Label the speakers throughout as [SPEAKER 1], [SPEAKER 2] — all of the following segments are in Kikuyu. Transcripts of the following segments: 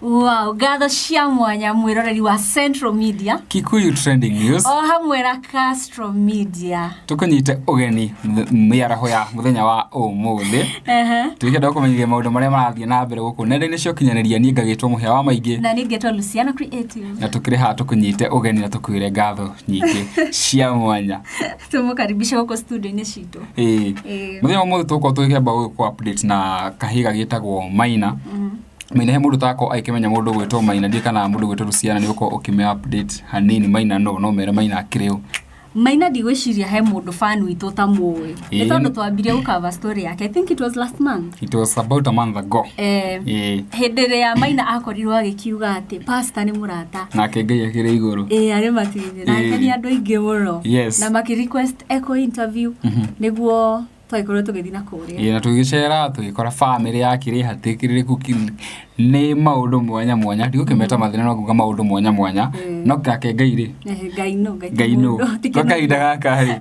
[SPEAKER 1] Wow, ngatho cia mwanya mwĩroreri wa Central Media
[SPEAKER 2] Kikuyu Trending News,
[SPEAKER 1] o hamwe na Castro Media.
[SPEAKER 2] Tũkũnyite ũgeni mĩaraho ya mũthenya wa ũmũthĩ. Tũkĩenda kũmenyithia maũndũ marĩa marathiĩ na mbere gũkũ nenda-inĩ cia ũkinyanĩria. Niĩ ngagĩtwo Mũhĩa wa Maingĩ.
[SPEAKER 1] Na niĩ ngetwo Luciana Creative.
[SPEAKER 2] Na tũkĩrĩ haha tũkũnyite ũgeni na tũkwĩre ngatho nyingĩ cia mwanya.
[SPEAKER 1] Tũmũkaribisha gũkũ studio-inĩ citũ.
[SPEAKER 2] Ĩĩ.
[SPEAKER 1] Ĩĩ.
[SPEAKER 2] Mũthenya wa ũmũthĩ tũgũkorwo tũgĩkĩamba gũkũ update na kahiga gĩtagwo Maina. Maina, he mũndũ takorwo agĩkĩmenya mũndũ gwĩtwo Maina, ndiĩ kana mũndũ gwĩtwo Luciana nĩ ũkorwo ũkĩmĩ update hanini. Maina no mere Maina akĩrĩ ũ?
[SPEAKER 1] Maina, ndigwĩciria he mũndũ fan witũ ũtamũĩ, nĩ tondũ twambirie gũcover story yake, I think it was last month.
[SPEAKER 2] It was about a month ago.
[SPEAKER 1] Hĩndĩ ĩrĩa Maina akorirwo agĩkiuga atĩ pastor nĩ mũrata.
[SPEAKER 2] Nake Ngai akĩrĩ igũrũ.
[SPEAKER 1] Ĩĩ, arĩ matu-inĩ na akenia andũ aingĩ mũno. Na makĩ request echo interview nĩguo twagĩkorwo tũgĩthiĩ na kũrĩa.
[SPEAKER 2] Ĩĩ, na tũgĩcera tũgĩkora bamĩrĩ yakĩrĩ hatĩkĩrĩrĩku nĩ maũndũ mwanya mwanya. Ndigũkĩmeta mathĩna, no nguga maũndũ mwanya mwanya. No nake Ngai rĩ,
[SPEAKER 1] Ngai no Ngai ti
[SPEAKER 2] Ngai nũ
[SPEAKER 1] mũndũ, ti
[SPEAKER 2] kwa
[SPEAKER 1] kĩndũ.
[SPEAKER 2] Kahinda gaka rĩ,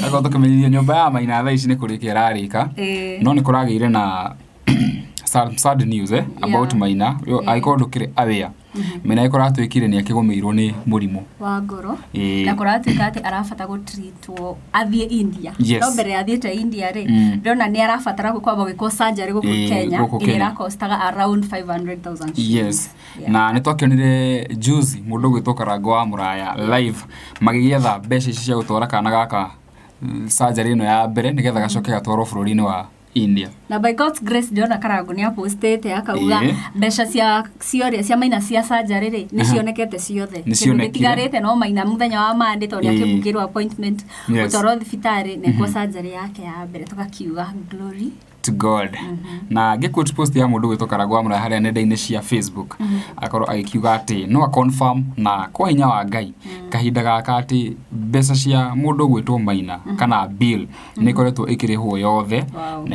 [SPEAKER 2] akorwo tũkĩmenyithia nyũmba ya Maina thaa ici nĩ kũrĩkia ĩrarĩka. No nĩ kũragĩire na sad, sad news about Maina. Yo, angĩkorwo ndũkĩrĩ aware, Maina ĩkorwo atuĩkire nĩ akĩgũmĩirwo nĩ mũrimũ
[SPEAKER 1] wa ngoro. Na kũratuĩka atĩ arabata gũtreatwo athiĩ India. No mbere ya athiĩte India rĩ, ndĩrona nĩ arabatara kwamba gwĩkwo surgery gũkũ Kenya,
[SPEAKER 2] gũkũ
[SPEAKER 1] ĩrĩa
[SPEAKER 2] Kenya.
[SPEAKER 1] ĩrakostaga around 500,000 shillings.
[SPEAKER 2] Na nĩ twakĩonire juzi mũndũ ũgwĩtwo Karango wa Mũraya live magĩgĩetha mbeca ici cia gũtwara kana gaka surgery ĩno ya mbere nĩgetha gacoke gatwarwo bũrũri-inĩ wa India.
[SPEAKER 1] Na by God's grace ndĩrona Karango nĩ apostĩte akauga mbeca cia ciorĩa cia Maina cia surgery rĩ, nĩ cionekete ciothe.
[SPEAKER 2] Nĩ
[SPEAKER 1] Kĩndũ
[SPEAKER 2] cionekire.
[SPEAKER 1] gĩtigarĩte no Maina mũthenya wa Monday, tondũ nĩ akĩbukĩrwo appointment gũtwarwo thibitarĩ na ekwo surgery yake ya mbere. Tũgakiuga glory
[SPEAKER 2] to God. Na ngĩquote post ya mũndũ gwĩtwo Karango wa Mũraya harĩa nenda-inĩ cia Facebook, akorwo agĩkiuga atĩ no a confirm na kwa hinya wa Ngai kahinda gaka atĩ mbeca cia mũndũ gwĩtwo Maina kana bill nĩ ĩkoretwo ĩkĩrĩhwo yothe.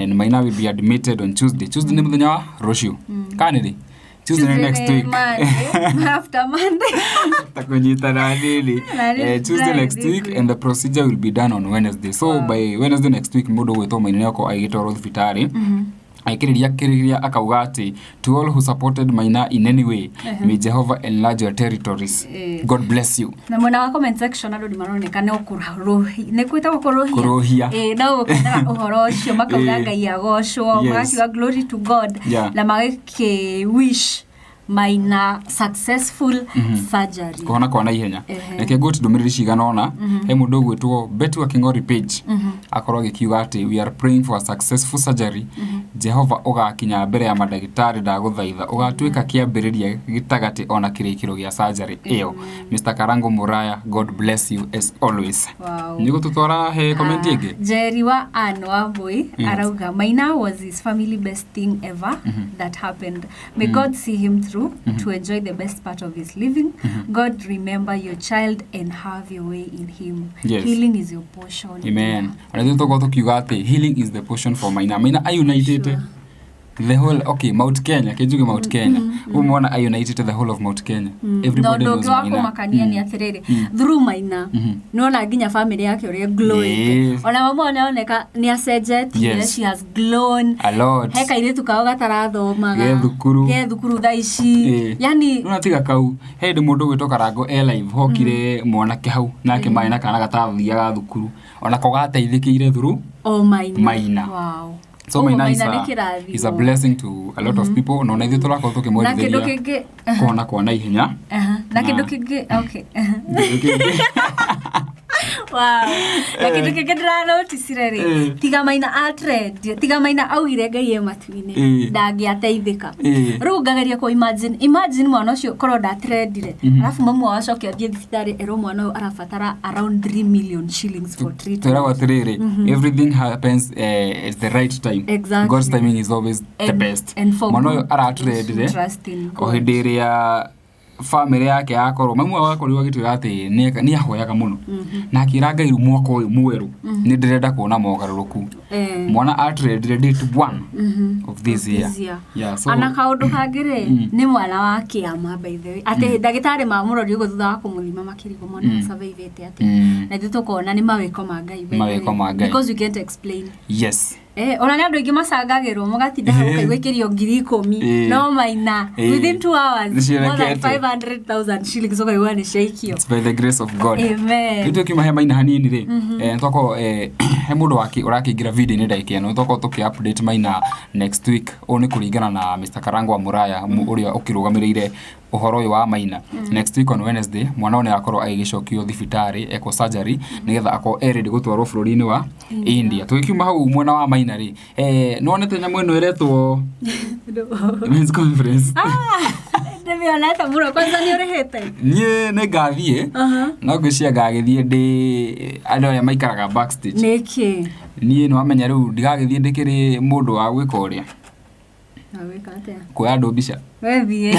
[SPEAKER 2] And Maina will be admitted on Tuesday. Tuesday nĩ mũthenya wa rũciũ kana nĩ rĩ? Tuesday nĩ next week.
[SPEAKER 1] Monday, after Monday.
[SPEAKER 2] Takunyitana nini.
[SPEAKER 1] Na nĩ
[SPEAKER 2] Tuesday next
[SPEAKER 1] this
[SPEAKER 2] week, and the procedure will be done on Wednesday. So by Wednesday next week mũndũ gwĩtwo Maina nĩ akorwo agĩtwarwo thibitarĩ. Akĩrĩria kĩrĩria akauga atĩ to all who supported Maina in any way, may Jehovah enlarge your territories. God bless you.
[SPEAKER 1] Na mwena wa comment section andũ nĩ maroneka no kũrũhi, nĩ kwĩtagwo kũrũhia.
[SPEAKER 2] Kũrũhia.
[SPEAKER 1] Ĩĩ, no gũkenaga ũhoro ũcio, makauga Ngai agocwo. Magakiuga glory to God. Na magĩkĩ wish Maina successful surgery.
[SPEAKER 2] Kũhona kwa naihenya. Reke ngũti ndũmĩrĩri cigana ũna. He mũndũ ũgwĩtwo Betty wa Kĩng'ori page akorwo agĩkiuga atĩ we are praying for a successful surgery. Jehova ũgakinya mbere ya mandagĩtarĩ, ndagũthaitha ũgatuĩka kĩambĩrĩria, gĩtagatĩ ona kĩrĩkĩro gĩa surgery ĩyo. Mr Karango Muraya, God bless you as always. Nĩ gũtũtwara he comment ĩngĩ.
[SPEAKER 1] Jerry wa Ann Wambui arauga Maina was his family best thing ever that happened. May God see him through to enjoy the best part of his living. God remember your child and have your way in him. Healing is your portion.
[SPEAKER 2] Amen. Ona ithuĩ tũkorwo tũkiuga atĩ healing is the portion for Maina. Maina ayunitĩte the whole, okay, Mount Kenya, kĩnjuge Mount Kenya. Ũguo mwana ayunitĩte the whole of Mount Kenya.
[SPEAKER 1] Na
[SPEAKER 2] Everybody
[SPEAKER 1] ũndũ
[SPEAKER 2] knows
[SPEAKER 1] ũngĩ wa
[SPEAKER 2] Maina.
[SPEAKER 1] kũmakania nĩ atĩrĩrĩ, through Maina nĩwona nginya family yake ũrĩa glowing. Ona mama nĩaroneka nĩ acenjetie. She has grown
[SPEAKER 2] A lot.
[SPEAKER 1] He kairĩtu kao gatarathomaga
[SPEAKER 2] Ge thukuru.
[SPEAKER 1] Ge thukuru thaa ici. Yani
[SPEAKER 2] Nona tiga kau, he hĩndĩ mũndũ gwĩtwo Karango e live hokire mwanake hau nake marĩ na kana gatathiaga thukuru, onako gateithĩkĩire through
[SPEAKER 1] o Maina.
[SPEAKER 2] Maina. So
[SPEAKER 1] Ũguo
[SPEAKER 2] Maina is
[SPEAKER 1] Maina nĩ
[SPEAKER 2] a,
[SPEAKER 1] kĩrathimo.
[SPEAKER 2] is a blessing to a lot of people, na ona ithuĩ tũrakorwo
[SPEAKER 1] Na kĩndũ
[SPEAKER 2] tũkĩmwendithĩria
[SPEAKER 1] kĩngĩ
[SPEAKER 2] kũhona kwa naihenya.
[SPEAKER 1] Aha. Na kĩndũ kĩngĩ, okay.
[SPEAKER 2] Kĩndũ kĩngĩ.
[SPEAKER 1] Wow. Na kĩndũ kĩngĩ ndĩranoticire rĩ, tiga Maina atrend, tiga Maina augire Ngai e matu-inĩ, ndangĩateithĩka. Rĩu ngageria kũ imagine mwana ũcio korwo ndatrendire, arabu mamu wao acoke athiĩ thibitarĩ erwo mwana ũyũ arabatara around 3 million shillings for treatment.
[SPEAKER 2] Twĩragwo atĩrĩrĩ, everything happens at the right time. God's timing is always the best.
[SPEAKER 1] And for
[SPEAKER 2] Mwana ũyũ
[SPEAKER 1] good,
[SPEAKER 2] aratrendire
[SPEAKER 1] trust in
[SPEAKER 2] o
[SPEAKER 1] God.
[SPEAKER 2] Hĩndĩ ĩrĩa bamĩrĩ yake yakorwo mamu wao akorirwo agĩtwĩra atĩ nĩ ahoyaga mũno na akĩra Ngai, rĩu mwaka ũyũ mwerũ nĩ ndĩrenda kuona mogarũrũku. Mwana atrendire date one of this year.
[SPEAKER 1] This year.
[SPEAKER 2] Yeah, so
[SPEAKER 1] Ana kaũndũ kangĩ rĩ, nĩ mwana wa kĩama, by the way, atĩ ndagĩtarĩ mamũrori ũguo thutha wa kũmũthima makĩrigwo mwana mm. survive atĩa. Na ithuĩ tũkona nĩ mawĩko ma Ngai, by the
[SPEAKER 2] Mawĩko
[SPEAKER 1] way.
[SPEAKER 2] Ma Ngai.
[SPEAKER 1] Because we can't explain.
[SPEAKER 2] Yes.
[SPEAKER 1] Ona nĩ andũ aingĩ macangagĩrwo mũgatinda hau ũkaigua ĩkĩrio 10,000 no Maina within 2 hours more than
[SPEAKER 2] Nĩcionekete.
[SPEAKER 1] 500,000 shillings ũkaigua nĩ ciaikio.
[SPEAKER 2] It's by the grace of God.
[SPEAKER 1] Amen.
[SPEAKER 2] Rĩu tũkiuma he Maina hanini rĩ, nĩtwakorwo he mũndũ ũrakĩingĩra video-inĩ ndagĩka ĩno, nĩtwakorwo tũkĩ update Maina next week. Ũũ nĩ kũringana na Mr. Karangwa Muraya ũrĩa ũkĩrũgamĩrĩire ũhoro ũyũ wa Maina. Next week on Wednesday mwana ũyũ nĩakorwo agĩgĩcokio thibitarĩ ekwo surgery nĩgetha akorwo e ready gũtwarwo bũrũri-inĩ wa India. Tũgĩkiuma hau mwena wa Maina rĩ, nĩwonete nyamũ ĩno ĩretwo men's conference?
[SPEAKER 1] Ndĩmĩonete mũno. Kwanza nĩ ũrĩhĩte?
[SPEAKER 2] Niĩ nĩ ngathiĩ, no ngwĩciria ngagĩthiĩ ndĩ andũ arĩa maikaraga backstage.
[SPEAKER 1] Nĩkĩ?
[SPEAKER 2] Niĩ nĩwamenya rĩu ndigagĩthiĩ ndĩkĩrĩ mũndũ wa gwĩka ũrĩa.
[SPEAKER 1] Na gwĩka atĩa?
[SPEAKER 2] Kuoya andũ mbica.
[SPEAKER 1] Wethiĩ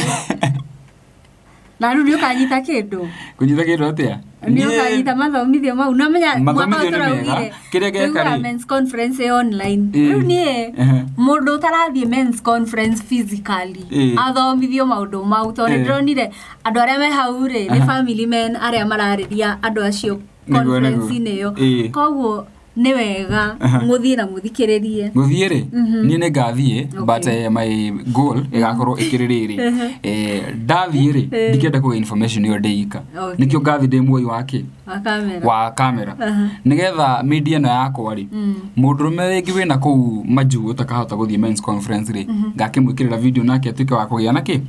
[SPEAKER 1] na rĩu nĩ ũkanyita kĩndũ?
[SPEAKER 2] Kũnyita kĩndũ atĩa?
[SPEAKER 1] Nĩ ũkanyita mathomithio mau? Namenya mwaka
[SPEAKER 2] Mathomithio
[SPEAKER 1] ũyũ
[SPEAKER 2] nĩ mega.
[SPEAKER 1] tũraugire
[SPEAKER 2] Kĩrĩa ngeka
[SPEAKER 1] tũiguaga
[SPEAKER 2] rĩ?
[SPEAKER 1] men's conference ĩ online. Rĩu niĩ mũndũ ũtarathiĩ men's conference physically athomithio maũndũ mau, tondũ nĩ ndĩronire andũ arĩa me hau rĩ nĩ family men arĩa mararĩria andũ acio
[SPEAKER 2] Nĩguo, nĩguo.
[SPEAKER 1] conference-inĩ ĩyo. Koguo nĩ wega mũthiĩ na mũthikĩrĩrie.
[SPEAKER 2] Gũthiĩ rĩ, niĩ nĩ ngathiĩ, but my goal ĩgakorwo ĩkĩrĩ rĩrĩ, ndathiĩ rĩ, ndikenda kũgĩa information ĩyo ndĩ ika. Nĩkĩo ngathiĩ ndĩ muoi wa kĩ?
[SPEAKER 1] Wa kamera.
[SPEAKER 2] Wa kamera, nĩgetha media ĩno yakwa rĩ, mũndũrũme rĩngĩ wĩna kũu majuu ũtakahota gũthiĩ men's conference rĩ, ngakĩmwĩkĩrĩra video nake atuĩke wa kũgĩa na kĩ,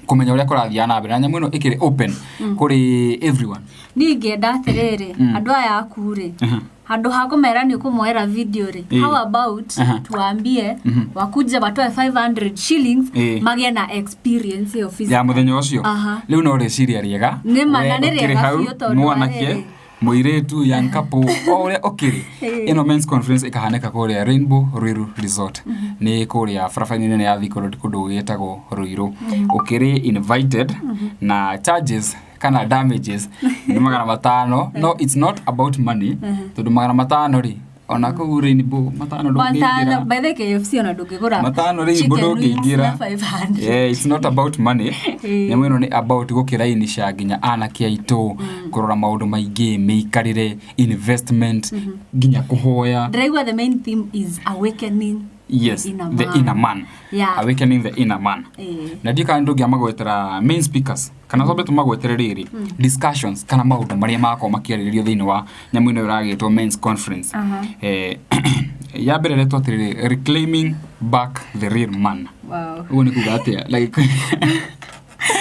[SPEAKER 2] kũmenya ũrĩa kũrathiaga na mbere, na nyamũ ĩno ĩkĩrĩ open kũrĩ everyone.
[SPEAKER 1] Niĩ ingĩenda atĩrĩrĩ, andũ aya aku rĩ, handũ ha kũmera nĩ ũkũmoera video rĩ, how about tuambie wakuje watoe 500 shillings magĩe na experience ĩyo
[SPEAKER 2] Ya
[SPEAKER 1] physical.
[SPEAKER 2] mũthenya ũcio. Rĩu no rĩciria rĩega.
[SPEAKER 1] Nĩ ma,
[SPEAKER 2] We
[SPEAKER 1] na nĩ
[SPEAKER 2] ũkĩrĩ
[SPEAKER 1] rĩega
[SPEAKER 2] hau,
[SPEAKER 1] biũ tondũ
[SPEAKER 2] mwanake
[SPEAKER 1] rĩrĩ.
[SPEAKER 2] mũirĩtu, young couple, o ũrĩa ũkĩrĩ, ĩno men's conference ĩkahanĩka kũrĩa Rainbow Ruiru Resort, nĩ kũrĩa barabara-inĩ nene ya Thika Road, kũndũ gũgĩtagwo Ruiru. Ũkĩrĩ invited, na charges kana damages nĩ 500. No it's not about money, tondũ 500 rĩ, ona kũu Rainbow 500
[SPEAKER 1] 500
[SPEAKER 2] ndũngĩingĩra.
[SPEAKER 1] By the KFC ona ndũngĩgũra
[SPEAKER 2] 500 Rainbow
[SPEAKER 1] chicken wings
[SPEAKER 2] ndũngĩingĩra.
[SPEAKER 1] na 500.
[SPEAKER 2] Yeah, it's not about money. Nyamũ ĩno nĩ about gũkĩrainisha nginya anake aitũ, kũrora maũndũ maingĩ, mĩikarĩre, investment, nginya kũhoya.
[SPEAKER 1] Ndĩraigua the main theme is awakening
[SPEAKER 2] Yes,
[SPEAKER 1] the inner
[SPEAKER 2] the
[SPEAKER 1] man.
[SPEAKER 2] inner man. Awakening the inner man. Na ndiũ kana ndũngĩamagwetera main speakers, kana twambe tũmagwetere rĩrĩ discussions kana maũndũ marĩa magakorwo makĩarĩrĩrio thĩinĩ wa nyamũ ĩno ĩragĩtwo men's conference. Ya mbere ĩretwo atĩrĩrĩ, reclaiming back the real man. Ũguo nĩ kuga atĩa, like?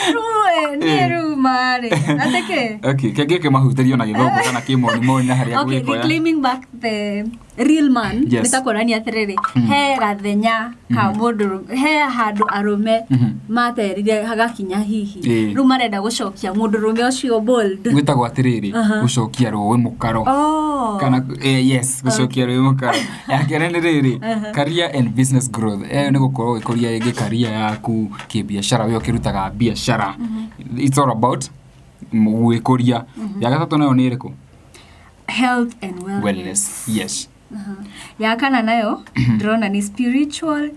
[SPEAKER 1] Rĩu niĩ rĩu marĩ atĩkĩ?
[SPEAKER 2] Okay, kĩngĩ kĩmahutĩrio na gĩthũngũ kana kĩmonimoni na harĩa
[SPEAKER 1] Okay,
[SPEAKER 2] gwĩkoya.
[SPEAKER 1] reclaiming back the real man nĩ ta kuonania atĩrĩrĩ, he gathenya ka mũndũ, he handũ arũme materire hagakinya hihi. Rĩu marenda gũcokia mũndũrũme ũcio bold.
[SPEAKER 2] Gwĩtagwo atĩrĩrĩ, gũcokia rũĩ mũkaro. Kana yes, gũcokia rũĩ mũkaro. Ya kerĩ nĩ rĩrĩ, career and business growth. Ĩyo nĩ gũkorwo ũgĩkũria rĩngĩ career yaku kĩbiacara, we ũkĩrutaga biacara. It's all about gwĩkũria. Ya gatatũ nayo nĩ ĩrĩkũ?
[SPEAKER 1] Health and wellness.
[SPEAKER 2] Wellness, yes.
[SPEAKER 1] Ya kana nayo ndĩrona nĩ spiritual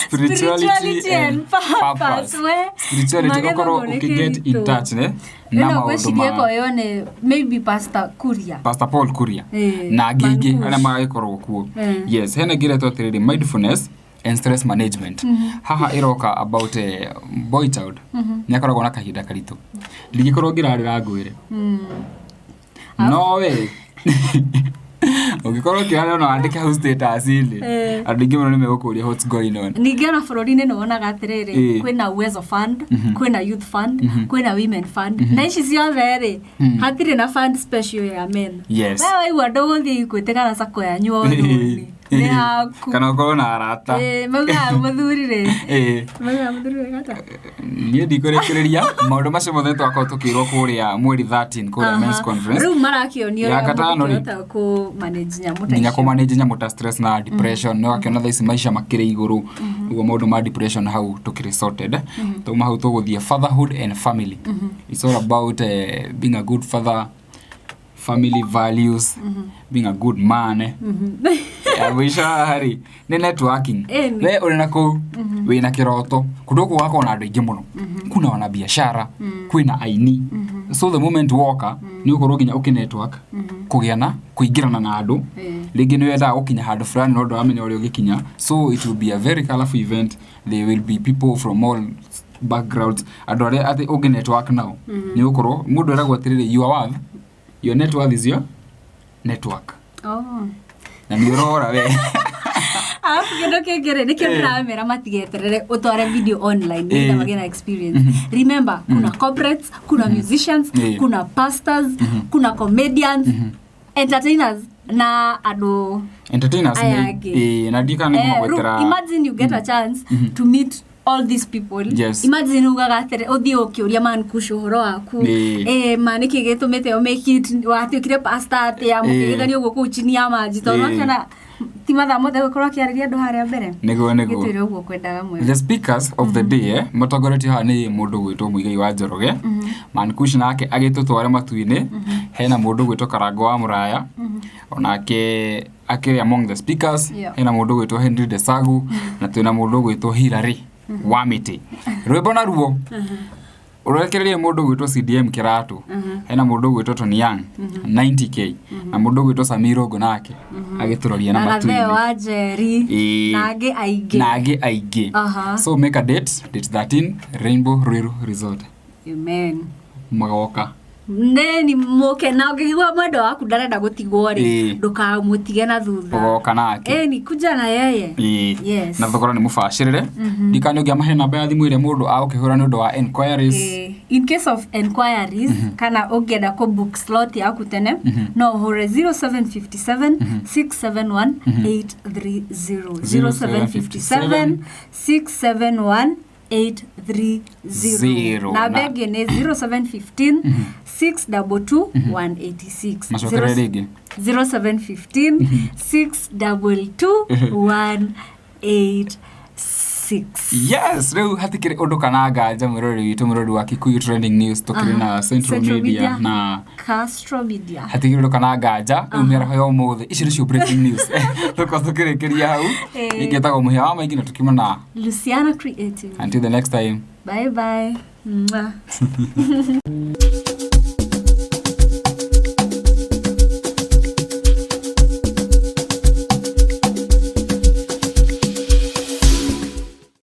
[SPEAKER 1] spirituality and purpose. We,
[SPEAKER 2] Spirituality,
[SPEAKER 1] magetha
[SPEAKER 2] ũkorwo
[SPEAKER 1] nĩ
[SPEAKER 2] ũkĩget in
[SPEAKER 1] kĩritũ.
[SPEAKER 2] touch ne na
[SPEAKER 1] Ĩno
[SPEAKER 2] maũndũ
[SPEAKER 1] ngwĩciria
[SPEAKER 2] ma
[SPEAKER 1] ĩkoywo nĩ maybe Pastor Kuria.
[SPEAKER 2] Pastor Paul Kuria na angĩ aingĩ
[SPEAKER 1] Mankush.
[SPEAKER 2] arĩa magagĩkorwo kuo. Yes, hena ĩngĩ ĩretwo atĩrĩrĩ, mindfulness and stress management. Haha ĩroka about boy child nĩ akoragwo na kahinda karitũ. Ndingĩkorwo ngĩrarĩra ngwĩre, no we ũngĩkorwo ũkĩrarĩra no wandĩke hau status-inĩ, andũ aingĩ mũno nĩ megũkũria what's going on.
[SPEAKER 1] Ningĩ ona bũrũri-inĩ nĩ wonaga atĩrĩrĩ, kwĩna Uwezo Fund, kwĩna Youth Fund, kwĩna Women Fund, na ici ciothe rĩ, hatirĩ na fund special ya men.
[SPEAKER 2] Yes.
[SPEAKER 1] We waigua ndũgũthiĩ Equity kana sacco yanyu o rũni nĩ haku.
[SPEAKER 2] Kana ũkorwo na arata.
[SPEAKER 1] Maugaga mũthuri rĩ, maugaga mũthuri wega atĩa?
[SPEAKER 2] Niĩ ndikũrĩkĩrĩria maũndũ macio mothe twakorwo tũkĩrwo kũrĩa mweri 13 kũrĩa men's conference.
[SPEAKER 1] Rĩu marakĩonio
[SPEAKER 2] Ya
[SPEAKER 1] ũrĩa
[SPEAKER 2] gatano rĩ,
[SPEAKER 1] mũngĩhota kũ manage nyamũ ta
[SPEAKER 2] nginya
[SPEAKER 1] icio.
[SPEAKER 2] kũmanage nyamũ ta stress na depression. Nĩ wakĩona thaa ici maica makĩrĩ igũrũ ũguo, maũndũ ma depression hau tũkĩrĩ sorted. Twauma hau tũgũthiĩ fatherhood and family. It's all about being a good father, family values, being a good man. Ya mũico haha rĩ nĩ networking.
[SPEAKER 1] Ĩni.
[SPEAKER 2] We ũrĩ na kũu wĩna kĩroto, kũndũ gũkũ gũgakorwo na andũ aingĩ mũno, kuna wanabiashara, kwĩna aini. So the moment woka nĩ ũkorwo nginya ũkĩ network, kũgĩa na kũingĩrana na andũ. Rĩngĩ nĩ wendaga gũkinya handũ fulani no ndũramenya ũrĩa ũngĩkinya. So it will be a very colorful event. There will be people from all backgrounds, andũ arĩa atĩ ũngĩ network nao nĩ ũgũkorwo mũndũ eragwo atĩrĩrĩ, your worth, your net worth is your network. Na nĩ ũrora we.
[SPEAKER 1] Arabu kĩndũ kĩngĩ rĩ, nĩkĩo ndĩramera matigeterere ũtware video online nĩgetha magĩe na experience. Remember, kuna corporates, kuna musicians, kuna pastors, kuna comedians, entertainers na andũ
[SPEAKER 2] entertainers
[SPEAKER 1] aya
[SPEAKER 2] nĩ
[SPEAKER 1] angĩ.
[SPEAKER 2] Na ndikana nĩ kũmagwetera.
[SPEAKER 1] Imagine you get a chance to meet all these people. Imagine ugaga atĩrĩ, ũthiĩ ũkĩũria Man Kush ũhoro waku, ma nĩkĩ gĩtũmĩte ũ make it, watuĩkire pastor atĩa, mũkĩgethania ũguo kũu chini ya maji, tondũ wakĩona ti mathaa mothe gũkorwo akĩarĩria andũ harĩa mbere.
[SPEAKER 2] Nĩguo.
[SPEAKER 1] Gĩtwĩre ũguo kwendaga mwega.
[SPEAKER 2] The speakers of the day, matongoretio haha nĩ mũndũ gwĩtwo Muigai wa Njoroge, Mankush nake agĩtũtware matu-inĩ. Hena mũndũ gwĩtwo Karango wa Mũraya, onake akĩrĩ among the speakers. Hena mũndũ gwĩtwo Henry Desagu, na twĩna mũndũ gwĩtwo Hilary wa Mĩtĩ. Rwĩmbo naruo ũrekererie mũndũ gwĩtwo CDM Kĩratũ. Hena mũndũ gwĩtwo Tony Young 90K, na mũndũ gwĩtwo Samiro Ngo nake agĩtũroria na
[SPEAKER 1] na Gatheo
[SPEAKER 2] matu-inĩ.
[SPEAKER 1] Wa Njeri. Na angĩ aingĩ.
[SPEAKER 2] Na angĩ aingĩ. So make a date, date 13, Rainbow Ruiru Resort.
[SPEAKER 1] Amen.
[SPEAKER 2] Magoka.
[SPEAKER 1] Neni mũke, na ũngĩigua mwendwa waku ndarenda gũtigwo rĩ, ndũkamũtige na thutha.
[SPEAKER 2] Ũgoka nake.
[SPEAKER 1] Ĩni kuja na yeye. Yes.
[SPEAKER 2] Na thogora nĩ mũbacĩrĩre. Ndikane ũngĩamahe namba ya thimũ ĩrĩa mũndũ agũkĩhũra nĩ ũndũ wa enquiries.
[SPEAKER 1] In case of enquiries kana ũngĩenda kũ book slot yaku tene, no ũhũre 0757 671 830, 0757 671 830.
[SPEAKER 2] Zero.
[SPEAKER 1] Namba ĩngĩ nĩ 0715 622 186.
[SPEAKER 2] Macokere rĩngĩ.
[SPEAKER 1] 0715 622 186.
[SPEAKER 2] Yes, rĩu hatikĩrĩ ũndũ kana nganja, mwĩroreri witũ, mwĩroreri wa Kikuyu Trending News, tũkĩrĩ na Central
[SPEAKER 1] Central
[SPEAKER 2] Media
[SPEAKER 1] Media.
[SPEAKER 2] na
[SPEAKER 1] Castro Media.
[SPEAKER 2] Hatikĩrĩ ũndũ kana nganja. Rĩu mĩaraho ya ũmũthĩ icio nĩcio breaking news tũkorwo tũkĩrĩkĩria hau. Ingĩtagwo mũhĩa wa maingĩ na tũkiuma na
[SPEAKER 1] Luciana Creative.
[SPEAKER 2] Until the next time.
[SPEAKER 1] Bye bye. Mwah.